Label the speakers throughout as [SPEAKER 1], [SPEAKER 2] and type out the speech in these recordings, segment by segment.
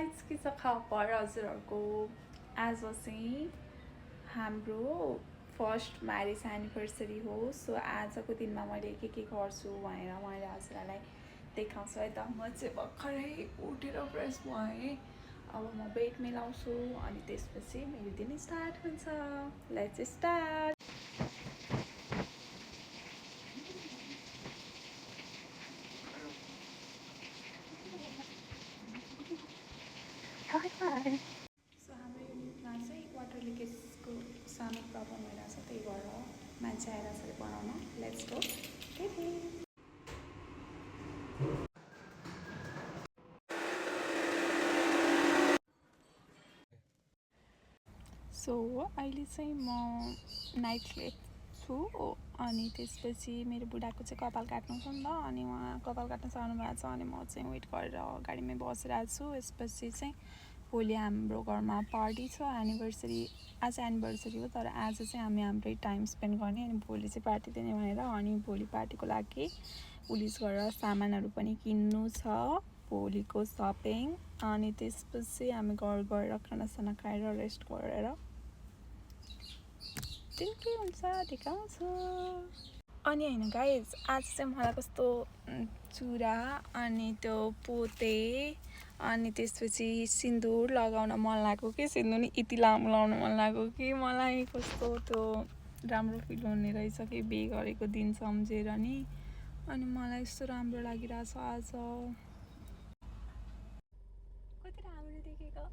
[SPEAKER 1] Guys के छ खबर हजुरहरूको आज चाहिँ हाम्रो फर्स्ट म्यारेज एनिभर्सरी हो। सो आजको दिनमा मैले के गर्छु भनेर मैले हजुरहरूलाई देखाउँछु है त। म चाहिँ भर्खरै उठेर फ्रेस भएँ। अब म बेड मिलाउँछु अनि त्यसपछि मेरो दिन स्टार्ट हुन्छ। Let's start. सो हाम्रो युनिटमा चाहिँ वाटर लिकेजको सानो प्रब्लम भइरहेछ, त्यही भएर मान्छे आइरहेछ अरे बनाउन। Let's go. सो अहिले चाहिँ म नाइट स्लिप छु अनि त्यसपछि मेरो बुढाको चाहिँ कपाल काट्नु छ नि त, अनि उहाँ कपाल काट्न सक्नु भएको छ अनि म चाहिँ वेट गरेर गाडीमै बसिरहेको छु। यसपछि चाहिँ भोलि हाम्रो घरमा पार्टी छ, एनिभर्सरी। आज एनिभर्सरी हो तर आज चाहिँ हामी हाम्रै टाइम स्पेन्ड गर्ने अनि भोलि चाहिँ पार्टी दिने भनेर। अनि भोलि पार्टीको लागि पुलिस गरेर सामानहरू पनि किन्नु छ, भोलिको सपिङ। अनि त्यसपछि हामी घर गएर खानासाना खाएर रेस्ट गरेर दिन के हुन्छ देखाउँछु। अनि होइन गाइज, आज चाहिँ मलाई कस्तो चुरा अनि त्यो पोते अनि त्यसपछि सिन्दुर लगाउन मन लाग्यो कि सिन्दुर नि यति लामो लाउन मन लाग्यो कि मलाई कस्तो त्यो राम्रो फिल हुने रहेछ कि बिहे गरेको दिन सम्झेर नि। अनि मलाई यस्तो राम्रो लागिरहेछ आज। कति राम्रो देखेको।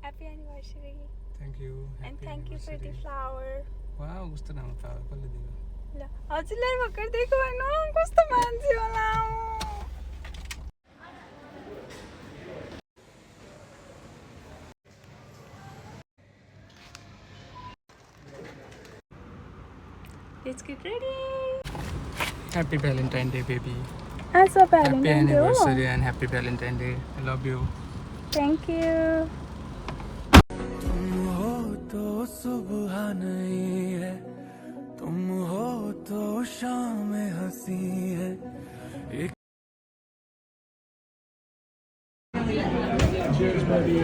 [SPEAKER 1] Happy anniversary.
[SPEAKER 2] Thank you.
[SPEAKER 1] And thank you for the flower.
[SPEAKER 2] Wow, कस्तो राम्रो फ्लावर कसले दियो?
[SPEAKER 1] ल हजुरलाई भर्खर दिएको हैन, कस्तो मान्छे होला। Let's get ready.
[SPEAKER 2] Happy Valentine Day, baby.
[SPEAKER 1] As a
[SPEAKER 2] Happy
[SPEAKER 1] Valentine Day.
[SPEAKER 2] anniversary and happy Valentine Day. I love you.
[SPEAKER 1] Thank you.
[SPEAKER 3] तुम हो तो सुबह नहीं है, तुम हो तो शाम हंसी है।
[SPEAKER 2] Cheers, baby.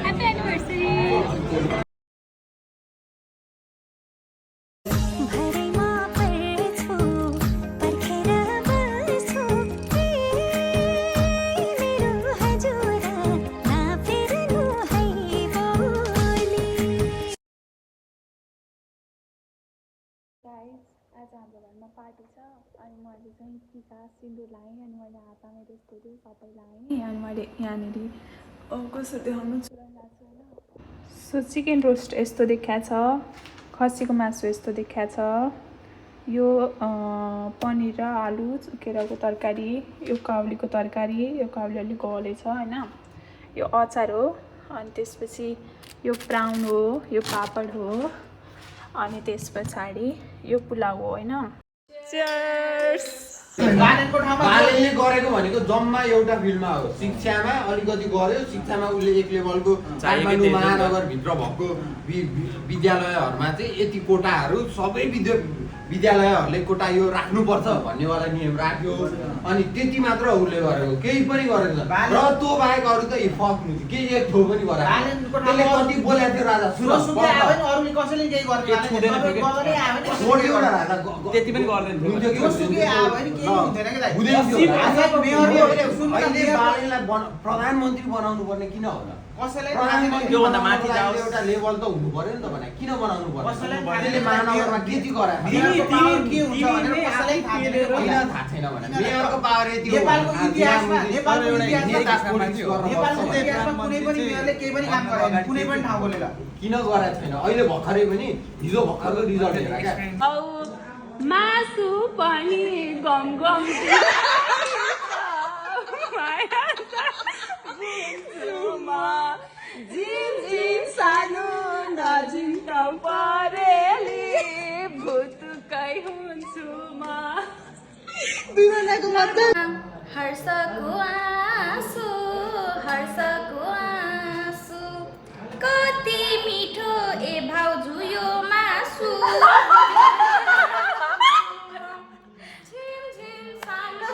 [SPEAKER 1] Happy anniversary. आज हाम्रो घरमा पार्टी छ अनि मैले चाहिँ टिका सिन्दुर लगाएँ अनि मैले हातमा मेरो यस्तोहरू सबै लगाएँ। अनि मैले यहाँनिर कसरी देखाउनु चुराइरहेको छु होइन। सो चिकन रोस्ट यस्तो देखाएको छ, खसीको मासु यस्तो देखाएको छ, यो पनिर र आलु केराको तरकारी, यो काउलीको तरकारी, यो काउली अलिक गले छ होइन, यो अचार हो। अनि त्यसपछि यो ब्राउन हो, यो पापड हो, अनि त्यस पछाडि यो पुलाउ हो होइन। चियर्स।
[SPEAKER 4] बालेनले गरेको भनेको जम्मा एउटा फिल्डमा हो, शिक्षामा अलिकति गर्यो, शिक्षामा उसले एक लेभलको काठमाडौँ महानगरभित्र भएको विद्यालयहरूमा चाहिँ यति कोटाहरू सबै विद्यालयहरूले कोटा यो राख्नुपर्छ भन्नेवाला नियम राख्यो अनि त्यति मात्र उसले गरेको, केही पनि गरेको छैन। र त्यो बाहेक अरू त फक्नु के एक थो पनि गरेको। त्यसले कति बोलेको थियो राजा सुन
[SPEAKER 5] अरूले कसैले केही
[SPEAKER 4] छोड्यो न राजा,
[SPEAKER 5] त्यति पनि गर्दैन
[SPEAKER 4] प्रधानमन्त्री बनाउनु पर्ने किन होला?
[SPEAKER 5] योभन्दा माथि
[SPEAKER 4] एउटा लेभल त हुनु पर्यो नि त भने किन बनाउनु पर्यो? त्यसले महानगरमा के चाहिँ गरायो थाहा छैन भने मेयरको पावर यति हो। किन गराएको छैन? अहिले भर्खरै पनि हिजो भर्खरको रिजल्ट हेर क्या।
[SPEAKER 1] मासु पनि गम गम झिम झिम सानो नजिक परेली भुतुकै हुन्छु म। हर्षको आँसु, हर्षको आँसु कति मिठो ए भाउजू यो मासु। झिम झिम सानो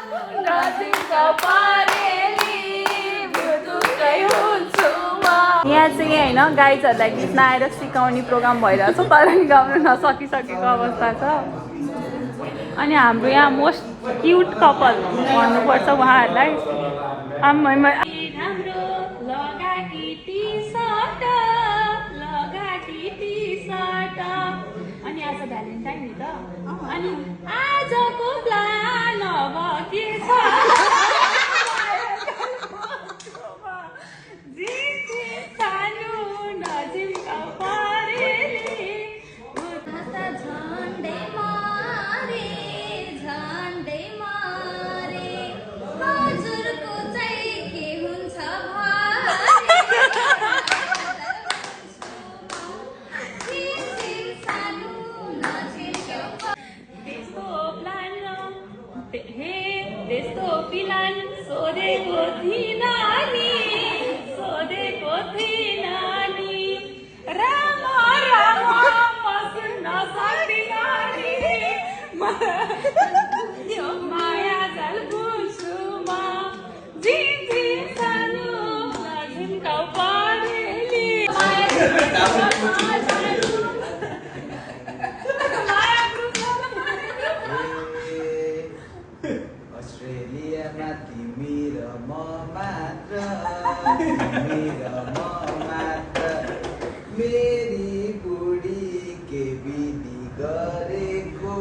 [SPEAKER 1] नजिक परेली चाहिँ होइन गाइजहरूलाई गीत नआएर सिकाउने प्रोग्राम भइरहेछ तर नि गाउन नसकिसकेको अवस्था छ अनि हाम्रो यहाँ मोस्ट क्युट कपल भन्नुपर्छ उहाँहरूलाई अनि आज भ्यालेन्टाइन नि त अनि आजको प्लान अब के छ सानो नजिमका परेली
[SPEAKER 6] झन्डै मारे हजुरको चाहिँ के हुन्छ
[SPEAKER 1] त्यस्तो प्लान सोधेको थिइन नि राम राम बस्न सक्दिन नि माया जल बुझ्छु म जिन्जी सानो नजिमका परेली
[SPEAKER 5] अस्ट्रेलियामा तिमी र म मात्र मेरी बुढी के विधि गरेको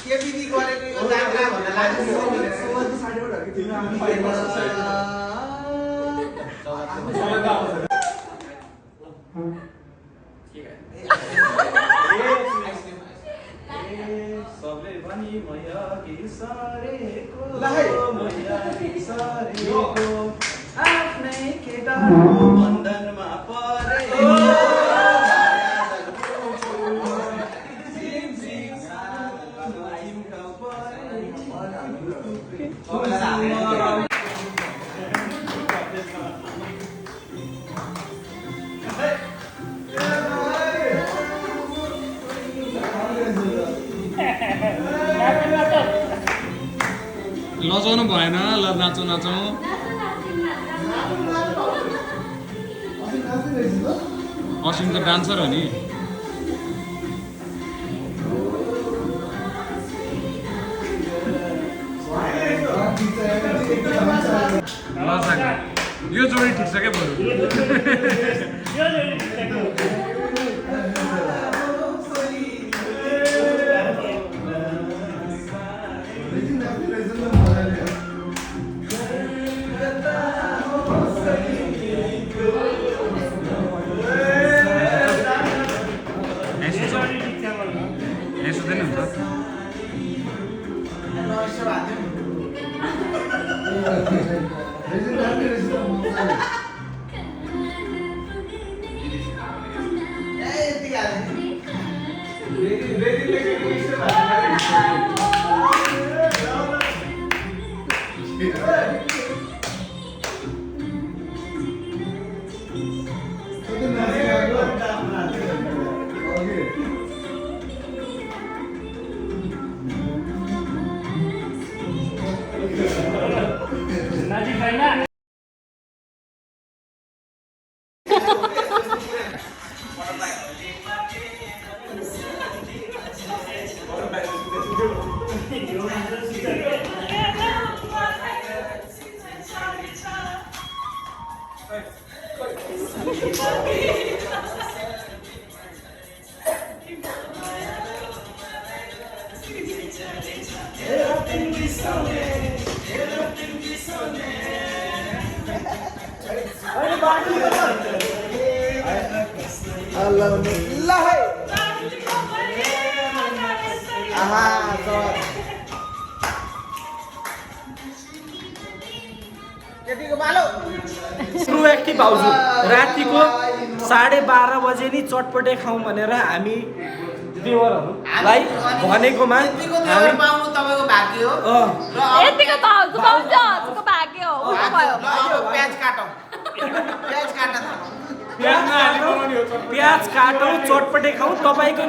[SPEAKER 5] के विधि गरेको जात्रा भन्दा लाग्छ सबले पनि मैया सरेको आफ्नै केटाको बन्धनमा परेको
[SPEAKER 2] लजाउनु भएन ल नाचौँ नाचौँ असिम त डान्सर हो नि ल साका यो जोडी ठिक छ क्या बरु
[SPEAKER 5] एक्टिभ आउँछु रातिको 12:30 बजे नि चटपटे खाउँ भनेर हामी देवरहरूलाई भनेकोमा हामी
[SPEAKER 4] पाउनु तपाईको भाग्य हो
[SPEAKER 1] यतिको त हजुरको भाग्य हो
[SPEAKER 4] प्याज काटौँ प्याज काट्न थालौँ
[SPEAKER 5] प्याज काटौँ चटपटे खाउँ तपाईँको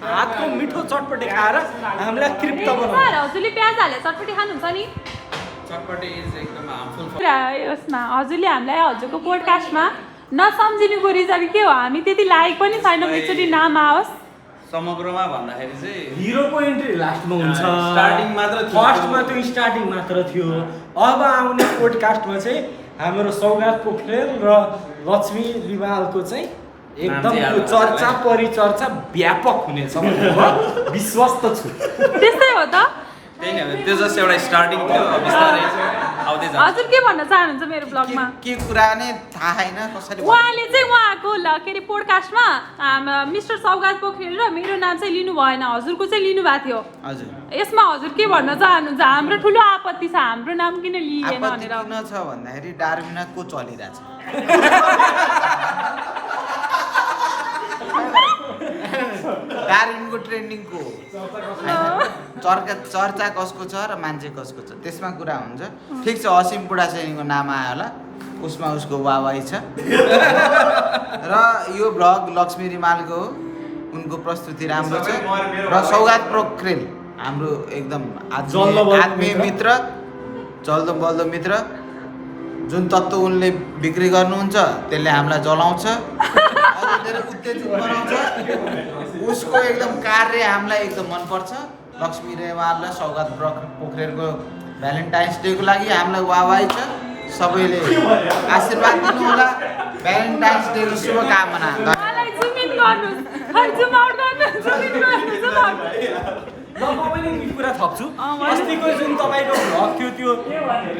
[SPEAKER 5] हातको मिठो चटपटे खाएर हामीलाई तृप्त बनाउँ।
[SPEAKER 1] हजुरले प्याज हालेर चटपटी खानुहुन्छ नि यसमा हजुरले हामीलाई हजुरको पोडकास्टमा नसम्झिनुको रिजन के हो? हामी त्यति लायक पनि छैनौँ एकचोटि नाम आओस्।
[SPEAKER 7] समग्रमा भन्दाखेरि चाहिँ
[SPEAKER 5] हिरोको एन्ट्री लास्टमा हुन्छ,
[SPEAKER 7] स्टार्टिङ मात्र थियो।
[SPEAKER 5] फर्स्टमा त्यो स्टार्टिङ मात्र थियो। अब आउने पोडकास्टमा चाहिँ हाम्रो सौगात पोखरेल र लक्ष्मी रिमालको चाहिँ एकदम त्यो चर्चा परिचर्चा व्यापक हुनेछ म विश्वस्त छु।
[SPEAKER 1] त्यस्तै हो त।
[SPEAKER 7] त्यही नै हो, त्यो जस्ट एउटा स्टार्टिङ थियो, बिस्तारै आउँदै जान्छ।
[SPEAKER 1] हजुर के भन्न चाहनुहुन्छ मेरो ब्लगमा?
[SPEAKER 4] के कुरा नै थाहा छैन कसरी
[SPEAKER 1] उहाँले चाहिँ उहाँको के अरे पोडकास्टमा मिस्टर सौगात पोखरेल र मेरो नाम चाहिँ लिनु भएन, हजुरको चाहिँ लिनुभएको थियो।
[SPEAKER 4] हजुर
[SPEAKER 1] यसमा हजुर के भन्न चाहनुहुन्छ? हाम्रो ठुलो आपत्ति छ, हाम्रो नाम किन लिइएन
[SPEAKER 4] आपत्ति
[SPEAKER 1] भनेर।
[SPEAKER 4] किन छ भन्दाखेरि डार्विन को चलिरहेछ डार्विनको ट्रेन्डिङको चर्चा कसको छ र मान्छे कसको छ त्यसमा कुरा हुन्छ। ठिक छ, असीम बुढासेनीको नाम आयो होला, उसमा उसको वाहवाही छ र यो भ्लग लक्ष्मी रिमालको हो, उनको प्रस्तुति राम्रो छ र सौगात पोखरेल हाम्रो एकदम आत्मीय मित्र, जल्दो बल्दो मित्र। जुन तत्त्व उनले बिक्री गर्नुहुन्छ त्यसले हामीलाई जलाउँछ, अझै धेरै उत्तेजित बनाउँछ। उसको एकदम कार्य हामीलाई एकदम मनपर्छ। लक्ष्मी रिमाल र सौगात पोखरेलको भ्यालेन्टाइन्स डेको लागि हामीलाई वाहवाही छ। सबैले आशीर्वाद दिनु होला। भ्यालेन्टाइन्स डेको शुभकामना।
[SPEAKER 1] मलाई जुम इन गर्नुस्, खै जुम आउट गर्नुस्, जुम इन गर्नुस्, जुम आउट।
[SPEAKER 5] ल म पनि एक कुरा थप्छु। अस्तिको जुन तपाईँको भ्लग थियो त्यो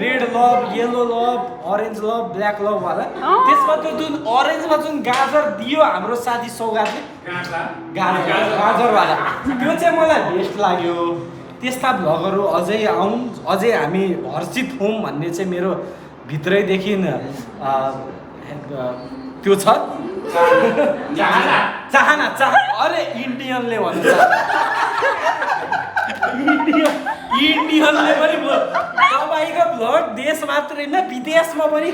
[SPEAKER 5] red love, yellow love, orange love, black love वाला, त्यसमा त्यो जुन अरेन्जमा जुन गाजर दियो हाम्रो साथी सौगातले, गाजर वाला, त्यो चाहिँ मलाई बेस्ट लाग्यो। त्यस्ता भ्लगहरू अझै आउन्, अझै हामी हर्षित हौँ भन्ने चाहिँ मेरो भित्रैदेखि त्यो छ चाहना। अरे इन्डियनले भन्छ, इन्डियनले पनि तपाईँको भ्लग देश मात्र होइन विदेशमा पनि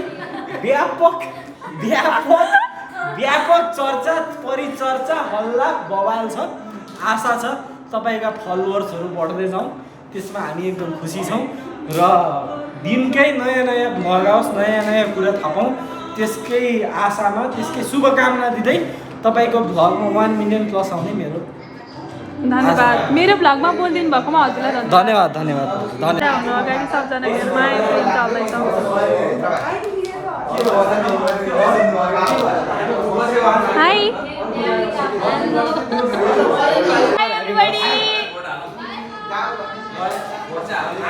[SPEAKER 5] व्यापक चर्चा परिचर्चा हल्ला बवाल छ। आशा छ तपाईँका फलोवर्सहरू बढ्दै जाउँ, त्यसमा हामी एकदम खुसी छौँ र दिनकै नयाँ नयाँ भ्लग आओस्, नयाँ नयाँ कुरा थाहा पाऊँ, त्यसकै आशामा त्यसकै शुभकामना दिँदै तपाईँको भ्लगमा 1 मिलियन प्लस आउने मेरो
[SPEAKER 1] धन्यवाद। मेरो भ्लगमा बोलिदिनु भएकोमा हजुरलाई
[SPEAKER 5] धन्यवाद।
[SPEAKER 1] हुनु अगाडि सबजना हेर्नुमा चल्दैछ। High everybody.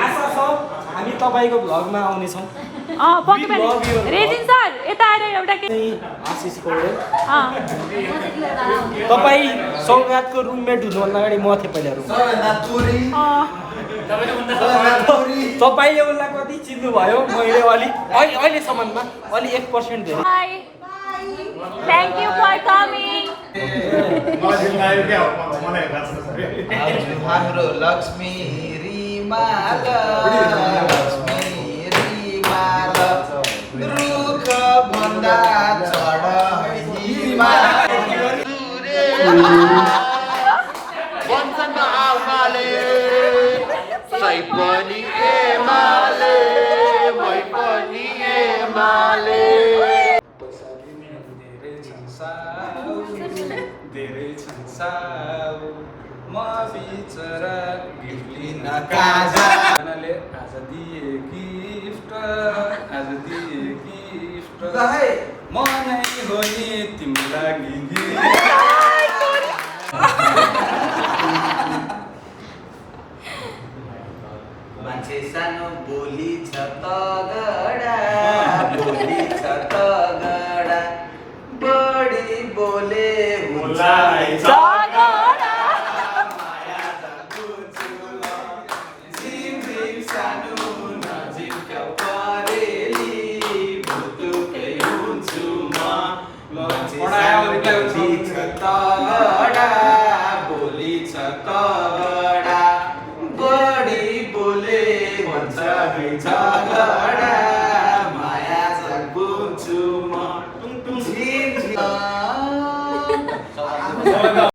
[SPEAKER 5] आशा छ हामी तपाईँको भ्लगमा आउनेछौँ।
[SPEAKER 1] पक्कै पनि। रेजिन सर यता आएर एउटा के
[SPEAKER 5] आशिष पौडेल, तपाईँ सौगातको रुममेट हुनुभन्दा अगाडि म थिएँ पहिला रुम। तपाईँले उसलाई कति चिन्नुभयो? मैले अहिलेसम्ममा अलि 1% धेरै।
[SPEAKER 1] Hi thank you for coming.
[SPEAKER 4] हाम्रो लक्ष्मी रिमाल रुख भन्दा चढ भन्छन् आमाले सै पनि एमाले मै पनि एमाले।
[SPEAKER 7] धेरै छन् साउ म बिचरा गिफ्ट लिन काजले आज दिए गिफ्ट म नै हो नि तिम्रो लागि
[SPEAKER 4] मान्छे सानो बोली छ तगडा, बोली छ तगडा, बढी बोले हुन्छ बोली छ तगडा, बढी बोले भन्छ झगडा, माया छ बुझ्छु म झिम सबैभन्दा